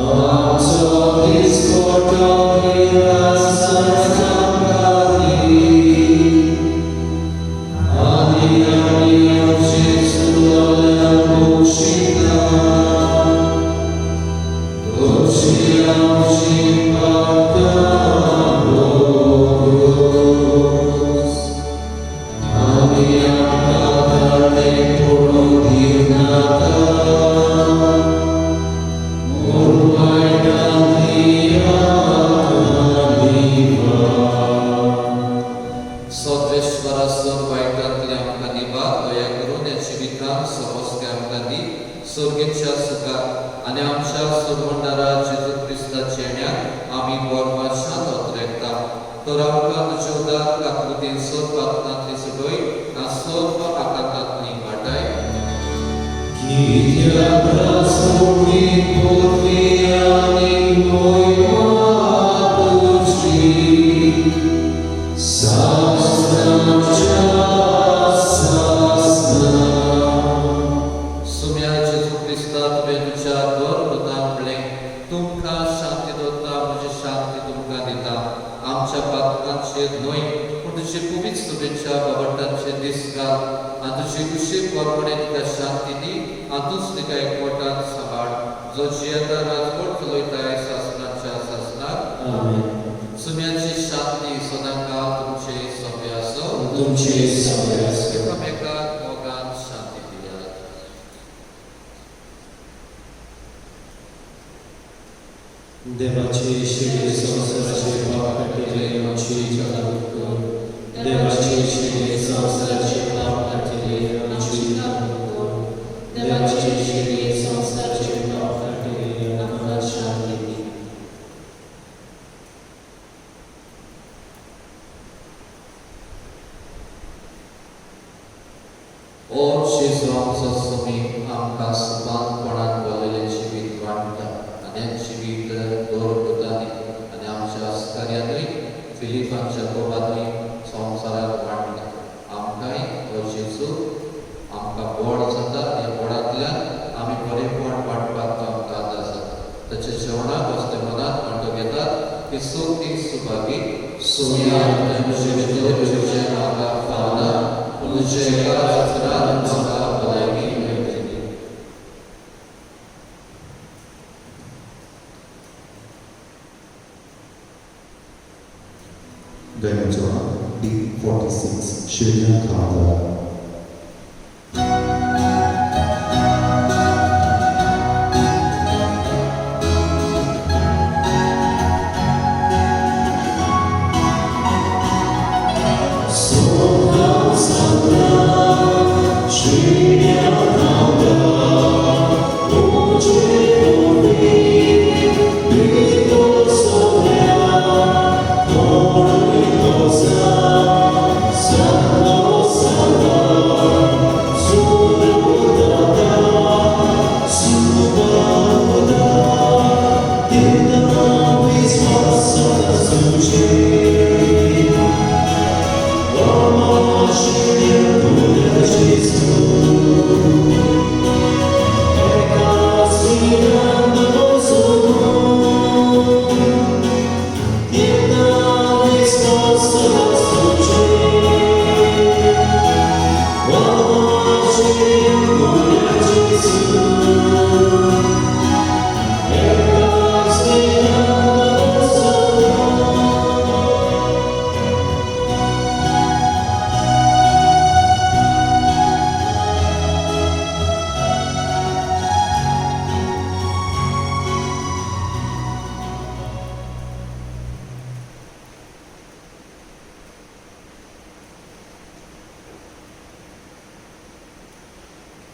आमचो दिसपट्टो निवास आमकां दी, आनी आमी आमचे चुकलोल्यांक बक्षिता, तशी आमची पातकां भोगोस, आनी आमकां ताणें पडूं दिवनाका, पूण वायटांतली आमकां निवार. सर्वेश्वरा, सर्व वायटांतली आमकां निवार. दया करून ह्या जिवितांत समजते आमकां दी सर्गेच्या सुखाक आनी आमच्या सोडवणदारा जेजू क्रिस्ताच्या येण्याक आमी बोरमाशान अत्रेकता. तर आमकां तुज्या उदार काकुळटेन सर्व पातकांतली सुटय आनी सर्व आकांतांतली वाटाय. कित्याक राजवटी, पदवी आनी मोहिमा तुजी, सासणाच्या सासणा. सुम्या जेजू क्रिस्ता, तुवें तुज्या दर दुतांक म्हणलें, तुमकां शांती दवरता, म्हजी शांती तुमकां दिता. आमच्या पातकांचेर न्हय पूण तुजे पवित्र सभेच्या बाबटांचेर दीस घाल आनी तुजे कुशी प्रमाणे तिका शांती दी आनी तूंच तिका एकवटान सांबाळ, जो जियेता, राजवट चलयताय सासणाच्या सासणाक. आमेन. सुम्याची शांती सदांकाळ तुमचे सभे आसो. तुमचे सगळे आसूं. एकामेकाक मोगान शांती दियात. देवाचे शिरे, संवसाराचे पाप काडटिले, आमची काकूट कर. देवाचे शिरे, संवसाराचे पाप काडटिले, आमची काकूट कर. देवाचे शिरे, संवसाराचे पाप काडटिले, आमकां शांती दी. ओ जेजू आमचो सुमी, आमकां सुपानपणान बोललेलें जिवीत वाडटा आनी हें जिवीत दवर आनी आमच्या कार्यानूय फिलिपांच्या कोबानूय संवसारात वाडलें. आमकांय हो जेजू आमकां बळ जाता आनी ह्या बळांतल्यान आमी बरेपण वांटपाक तो आमकां आदार जाता. ताच्या जेवणाक वस्ते मनात वांटो घेतात ती सोगली सुभागी. सुम्या, तुजे भितर तुजें म्हाका फावना, पूण तुजे एका उतरान म्हाका भलायकी मेळटली. दोन डी 46 शिर्या खांदार. Sopra, sopra,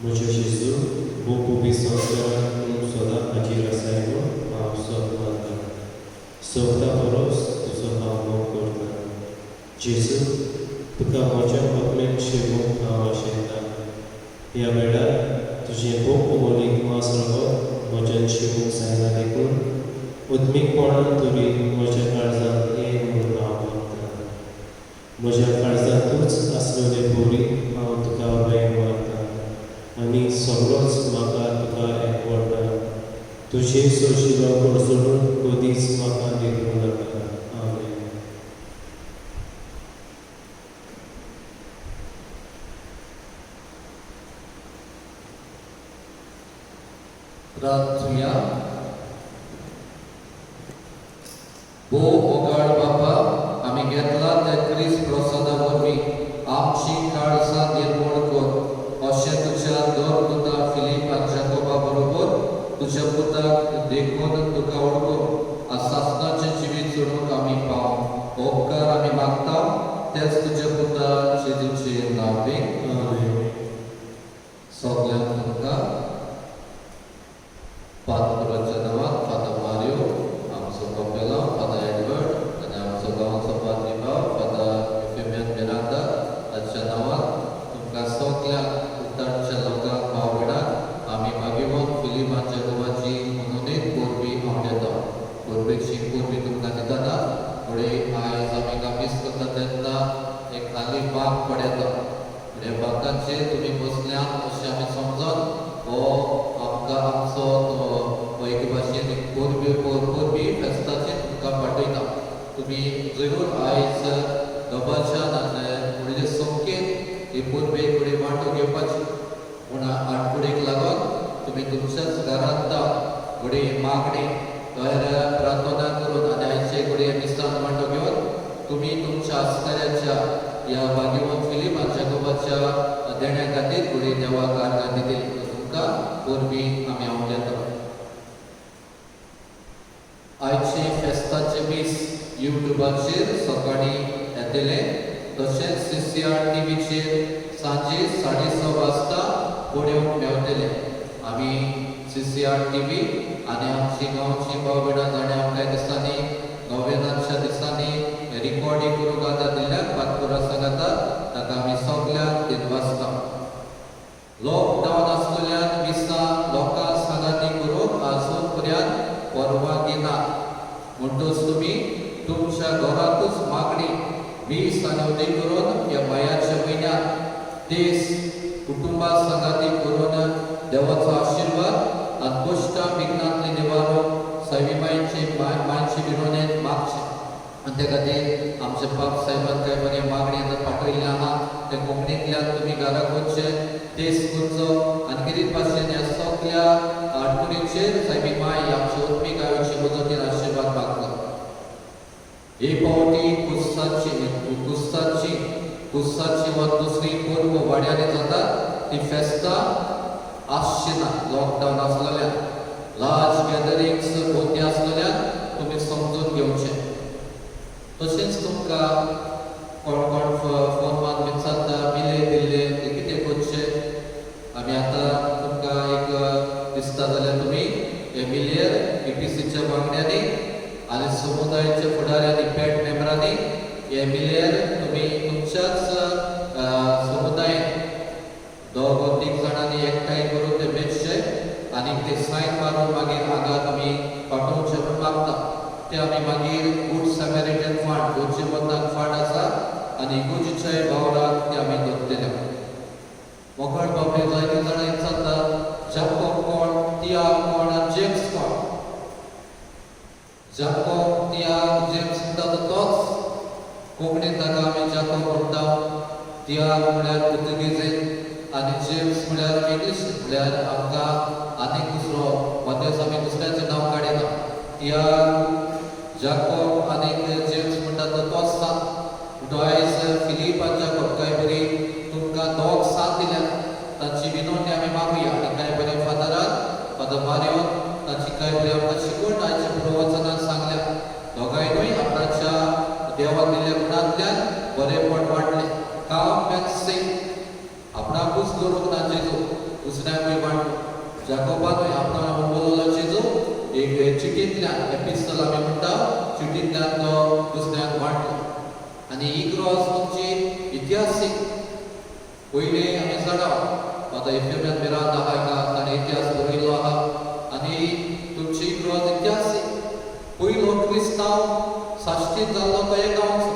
म्हज्या जेजू भोव संवसारांत तूं सदां हाजीर आसाय म्हूण हांव सत मानता. सगळ्या परस तुजो हांव मोग करता. जेजू, तुका म्हज्या आत्म्याक शेवूंक हांव आशेता. ह्या वेळार तुजें भोव अमोलीक मांस रगत म्हज्यान शिवूंक जायना देखून उदमीकपणान तरी म्हज्या काळजांत ये म्हूण हांव मागता. म्हज्या काळजांतूच आसलेले बोरी हांव तुका वेंग मारता आनी सगळोच म्हाका तुका एकवटा. तुजे सोशिलो कडसरून कदीच म्हाका देखूं नाका. आमेन. प्रार्थुया. भोव मोगाळ बापा, आमी घेतला त्या क्रिस्त प्रसादा वरवीं आमची काळजां निर्मूळ कर अशें तुज्या दोन पुता फिलीप आनी जाकोबा बरोबर तुज्या पुताक देखून तुका वळखून सासणाचें जिवीत जोडूंक आमी पाव उपकार आमी मागता तेच तुज्या पुता जेजूचे नांव. आमेन. सगल्यांक तुमकां पादकुराच्या नांवान फादर मारियो, आमचो कपेलांव फादर एडवर्ड आनी आमचो गांवचो पाद्री भाव फादर युफेमियन मिरांदा हाच्या नांवान तुमकां सगल्यांक उतारच्या लोकांक भाव भयणांक आमी मागीर फिलीप आनी जाकोबाची म्हणून एक परबी हांव दिता. परबेची परबी तुमकां दितना फुडें आयज आमी कामीस करता तेन्ना एक खाली बाग पडयता. ह्या बागाचेर तुमी बसल्यात अशें आमी समजत हो आमकां आमचो तो एक भाशेन एक परबी परबी फेस्ताची तुमकां पाठयता. तुमी जरूर आयज दबाज्यान आनी व्हडले संख्येन ही परबे कडेन वांटो घेवपाची पूण आटकुडेक लागून तुमी तुमच्याच घरांत घडये मागणी तयार प्रार्थना करून आनी आयचे घडये मिसान वांटो घेवन तुमी तुमच्या आस्काऱ्याच्या ह्या भाग्यवंत फिलीप आनी जाकोबाच्या देण्या खातीर घडये देवाक आर्गां दितली. तुमकां परबी आमी आवडटा. आयचे फेस्ताचे मीस युट्यूबाचेर सकाळीं येतलें, तशेंच CCR टीव्हीचेर सांजे 6:30 वाजता पळोवंक मेवतलें. आमी CCR TV आनी आमची गांवची भाव भयणां जाणें आमकां दिसांनी नोवेनाच्या दिसांनी रिकॉर्डिंग करूंक आतां दिल्यार पातकुरा सांगाता ताका आमी सगल्यांक दिनवासता. लॉकडावन आसलेल्यान मिसां लोकां सांगाती करूंक आजून पर्यंत परवानगी ना, म्हणटच तुमी तुमच्या घरांतूच मागणी मीस आनी उदय करून ह्या मायाच्या म्हयन्यांत देश कुटुंबा सांगाती करून देवाचो आशिर्वाद आनी कश्टां विघ्नांतले निवारूंक सायबी मायचे मायचे विरोनेन मागचें. आनी त्या खातीर आमच्या पाप साहेबान काय बरें मागणी आतां पाठयल्लें आहा ते कोंकणींतल्यान तुमी घराक वचचें देश करचो आनी कितें भाशेन ह्या सगल्या आडखणीचेर सायबी माय आमच्या उत्मीक आयोची मजतीन आशिर्वाद मागता. हे फावटी कुस्साची कुस्साची कुस्साची वा दुसरी परब वाड्यांनी जाता ती फेस्तां आसची ना लॉकडावन आसलेल्यान लार्ज गॅदरिंग्स बंदी आसलेल्यान तुमी समजून घेवचें. तशेंच तुमकां कोण कोण फोन मारून विचारता मिले दिल्ले ते कितें करचें. आमी आतां तुमकां एक दिसता जाल्यार तुमी हे मिलियर EPCच्या वांगड्यांनी आनी समुदायाच्या फुडाऱ्यांनी पेट मेंबरांनी हे मिलियर तुमी तुमच्याच समुदायेन दोग तीग जाणांनी एकठांय करून ते बेचचे आनी ते सायन मारून मागीर हांगा तुमी पाठोवचें म्हूण मागता. ते आमी मागीर गुड सॅमेरिटन फंड गोंयचे बंदाक फंड आसा आनी इगोजीच्याय वावराक ती आमी दवरतले. मोगाळ बाबरे जायते जाणां विचारता जाकोब कोण, तियाग कोण आनी जेम्स कोण. जाकोब, तियाग, जेम्स म्हणटा तो तोच. कोंकणींत ताका आमी जाकोब म्हणटा, तियाग म्हळ्यार पुर्तुगेजीन आनी जेम्स म्हळ्यार इंग्लीश. म्हळ्यार आमकां आनीक दुसरो मदेस आमी दुसऱ्याचें नांव काडिना. तियाग, जाकोब आनीक जेम्स म्हणटा तो तोच सांत. म्हणटो आयज फिलीप आनी जाकोब कांय बरी तुमकां दोग साथ दिल्यात, तांची विनवणी आमी मागुया. आनी कांय बरें फादरान, फादर मारियोन तांची कांय बरी आमकां शिकवण आयच्या प्रवचनान सांगल्या. दोगांयनूय आपणाच्या देवान दिल्ल्या गुणांतल्यान बरेपण वाडलें. काम एंड सिंग, आपणाकूच दवरूंक ना जेजू, दुसऱ्यांकूय वांटलो. जाकोबानूय आपणा उलयलो जेजू एक चिटींतल्यान, एपिस्टल आमी म्हणटा, चिटींतल्यान तो दुसऱ्यांक वांटलो. आनी इग्रोज तुमची इतिहासीक पयलीं आमी जाणा, आतां एफेमियन मिरांद आहा एका, ताणें इतिहास बरयल्लो आहा. आनी तुमची इग्रोज इतिहासीक पयलो क्रिस्तांव साश्टीत जाल्लो तो एक गांवचो.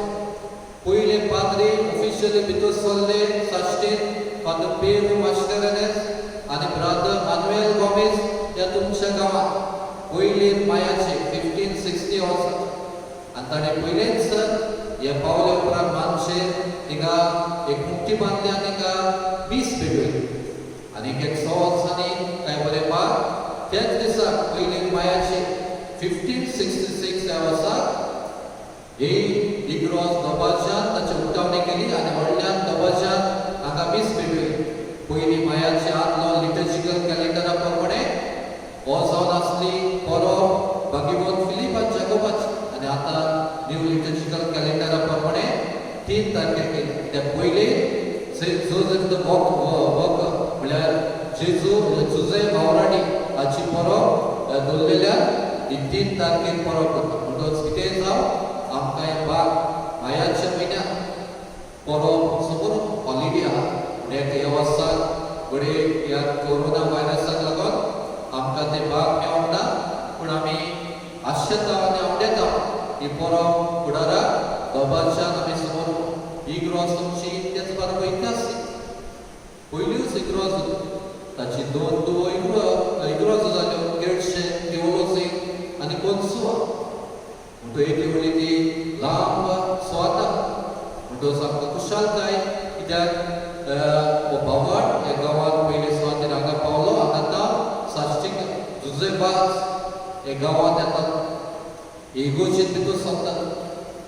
पयले पाद्री ऑफिशियली भितर सरले साश्टीत फादर पेरू मास्करेन्हस आनी ब्रादर मानुएल गोमेज ह्या तुमच्या गांवांत पयले मायाचे 1560 वर्सा. आनी ताणें पयलेंच हे पावले उपरांत मानशेर थिंगा एक मुक्ती बांदली आनी थिंगा मीस पेटयली. आनी एक 100 वर्सांनी कांय बरें पार त्याच दिसा पयले मायाचे 1566 ह्या वर्सा ही इग्रोज दबाज्यान ताची उक्तावणी केली आनी व्हडल्यान दबाज्यान हांगा मीस पेटयली. पयली मायाचे आदलो लिटर्जिकल कॅलेंडरा प्रमाणे हो जावन आसली परब भागीवंत फिलीप आनी जाकोबाची. आनी आतां न्यू लिटर्जिकल कॅलेंडरा प्रमाणे 3 तारखेर केली. कित्याक पयले सेंट जोजफ the worker म्हळ्यार जेजू जुजे वावराडी हाची परब दवरलेल्या ही 3 तारखेर परब करता. म्हणटकच कितेंय जावं, आमकां हे बाग मायाच्या म्हयन्यात परब समोर हॉलिडे आहा. म्हणजे ह्या वर्साक घडये ह्या कोरोना व्हायरसाक लागून आमकां ते बाग मेळोंक ना, पूण आमी आशेता आनी आवडेता ही परब फुडाराक दबाज्यान आमी समोर. इग्रोज तुमची तेच बरोबर इतिहासीक पयल्योच इग्रोज. ताची दोन दुवो इग्रोज जाल्यो, केळशे तिवोलोसी आनी कोन्सुआ. म्हणटो एक व्हडली ती लांब सुवाता. म्हणटकच आमकां खुशालकाय, कित्याक हो भावाट ह्या गांवांत पयले सुवातेर हांगा पावलो. आनी आतां साश्टीक जुजे बाज हे गांवांत येतात, इगोर्जीन भितर सरतात,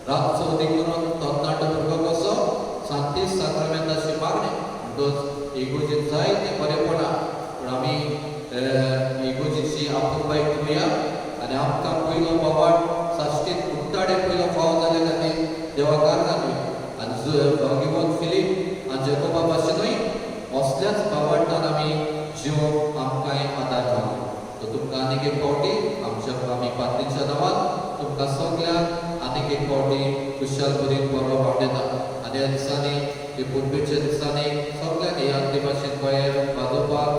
रात चवथी करून तरणाटो भुरगो कसो सांतीस साक्रामेंताची मागणें. म्हणटकच इगोर्जीन जायते बरेपणां, पूण आमी इगोर्जीची आपुलबाय करुया. आनी आमकां पयलो बावाट साश्टीत उक्ताडे पयलो फाव जाल्या खातीर देवा कारणां. आनी भागीवंत फिलीप आनी जेकोबा भाशेनूय असल्याच बावाटान आमी जिवंक आमकांय आदार मागू. तर तुमकां आनीक एक फावटी आमच्या आमी पाद्रीच्या नांवान तुमकां सगल्यांक आनीक एक फावटी खुशाल भरीत परब वाडयता. आनी ह्या दिसांनी, हे परबेच्या दिसांनी सगल्यांनी ह्या आरती भाशेन कोयर वाजोवपाक,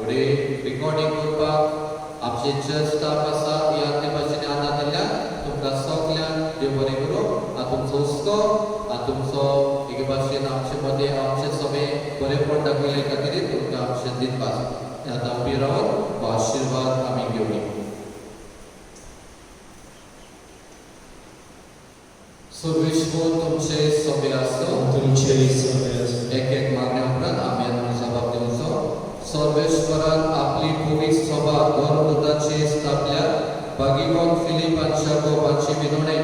घडये रिकॉर्डिंग करपाक आमचे चर्च स्टाफ आसा. ही आरती भाशेन आदार दिल्ल्यान तुमकां सगल्यांक देव बरें करूं. आनी तुमचो हुस्को आनी तुमचो एके भाशेन आमचे मदें आमचे सभे बरेपण दाखयले खातीर तुमकां आमचे दिनवास. आतां उबी रावन हो आशिर्वाद आमी घेवया. सर्वेश्वर तुमचे सभे आसो. तुमचे सगळे आसूं. एक एक मागण्या उपरांत आमी जबाब दिवचो. सर्वेश्वरान आपली पवित्र सभा धर्मदूताची स्थापल्या. भागीवंत फिलीप आनी जाकोब हांची विनवणे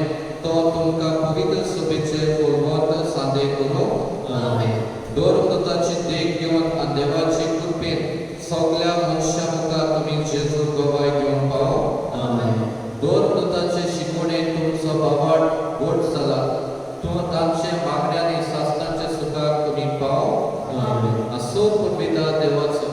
तो तुमकां पवित्र सभेचे फुलवंत सांदे करूं. आमेन. धर्मदूताची देख घेवन आनी देवाचे कृपेन सगल्या मनशां मुखार तुमी जेजू गवाय घेवन पावो. आमेन. धर्मदूताचे शिकवणेन तुमचो बावाट घट जाला. तूं तांचे मागण्यांनी सासणाच्या सुखाक तुमी पाव. आमेन. असो पुर्विता देवाचो,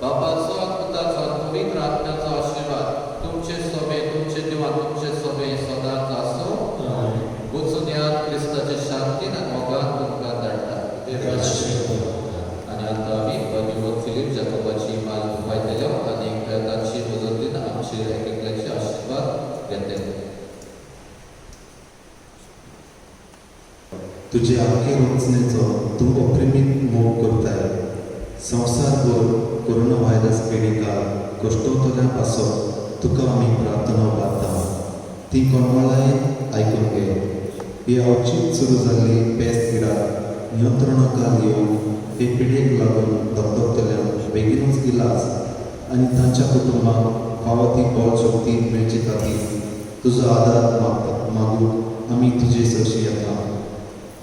बापाचो आनी पुताचो आनी पवित्र आत्म्याचो आशिर्वाद तुमचे सोबे, तुमचे दिवान तुमचे सोबे सदांच आसूं. आमेन. वचून यात, क्रिस्ताचे शांतीन आनी मोगान तुमकां धाडटा. देवाचे. आनी आतां आमी भगिवंत फिलीप जाकोबाची माल उपायतले आनी तांची मजतीन आमचे एक एकल्याचे आशिर्वाद घेतले. तुजे आख्खे रचनेचो तूं अप्रिमीत मोग करताय. संवसारभर कोरोना व्हायरस पिडिका कश्टवतल्या पासत तुका आमी प्रार्थना उबारता. ती कोणमळायेन आयकून घे. ही अवचीत सुरू जाल्ली पेस्त पिडा नियंत्रणाखाल येवन हे पिडयेक लागून धगधगतल्यांक बेगीनूच इलाज आनी तांच्या कुटुंबाक फावो ती बळ शक्ती मेळचे खातीर तुजो आदार मागूंक आमी तुजे सरशी येता.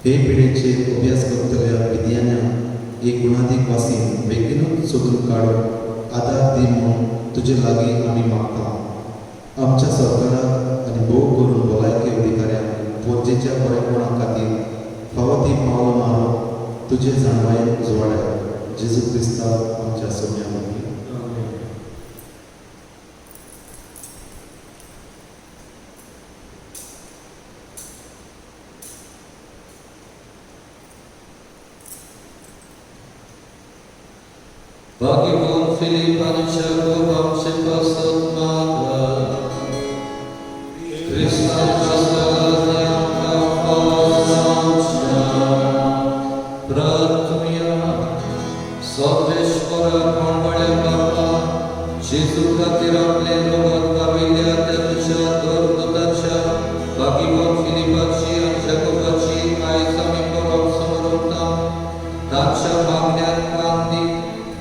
हे पिडेचेर अभ्यास करतल्या विज्ञानाक एक गुणादीक वासीन बेगीनूच सोदून काडून आदार दी म्हूण तुजे लागीं आमी मागता. आमच्या सरकाराक आनी भोव करून भलायकी अधिकाऱ्यांक गरजेच्या बरेपणा खातीर फावो ती पावलां मारून तुजे जाणवायेन उजवाडाय. जेजू क्रिस्तांव आमच्या सोम्या वरवीं. भाग्यवान फिलिप आनी जाकोब आमचे पासत मागात. क्रिस्ताच्या सालांनी आमकां फावो जावच्या. प्रार्थुया. सर्वेश्वरा कोणवड्या बापा, जेजू खातीर आपलें रगत पाविल्ल्या त्या तुज्या दरदूताच्या भाग्यवान फिलिपाची आनी जाकोबाची आयज आमी परब समरता. तांच्या मागण्यांक मान दी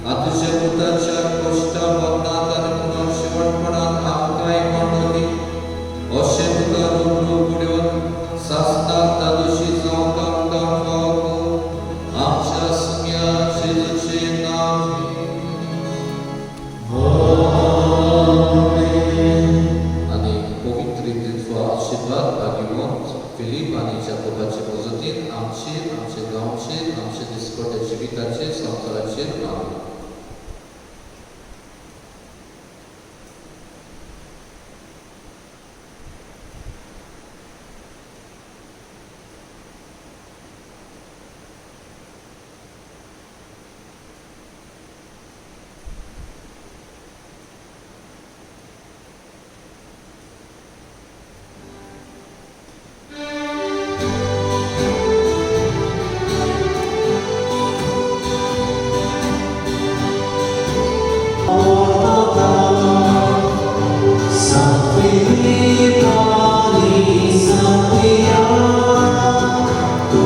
आनी तुज्या पुताच्या कश्टा मरणांत आनी पुनर्जिवणपणान आमकांय वांटो दी. अशें तुका रूप उडोवन सासणाक धादोशी जावंक आमकां फावो कर. आमच्या सुम्या जेजूचें नांव. आनी पवित्र त्रित्व आशिर्वाद भाग्यवंत फिलीप आनी जाकोबाचे मजतीन आमचेर, आमच्या गांवचेर, आमच्या दिसपट्ट्या जिविताचेर, संवसाराचेर मागूं. San Filippo, San Pia, tu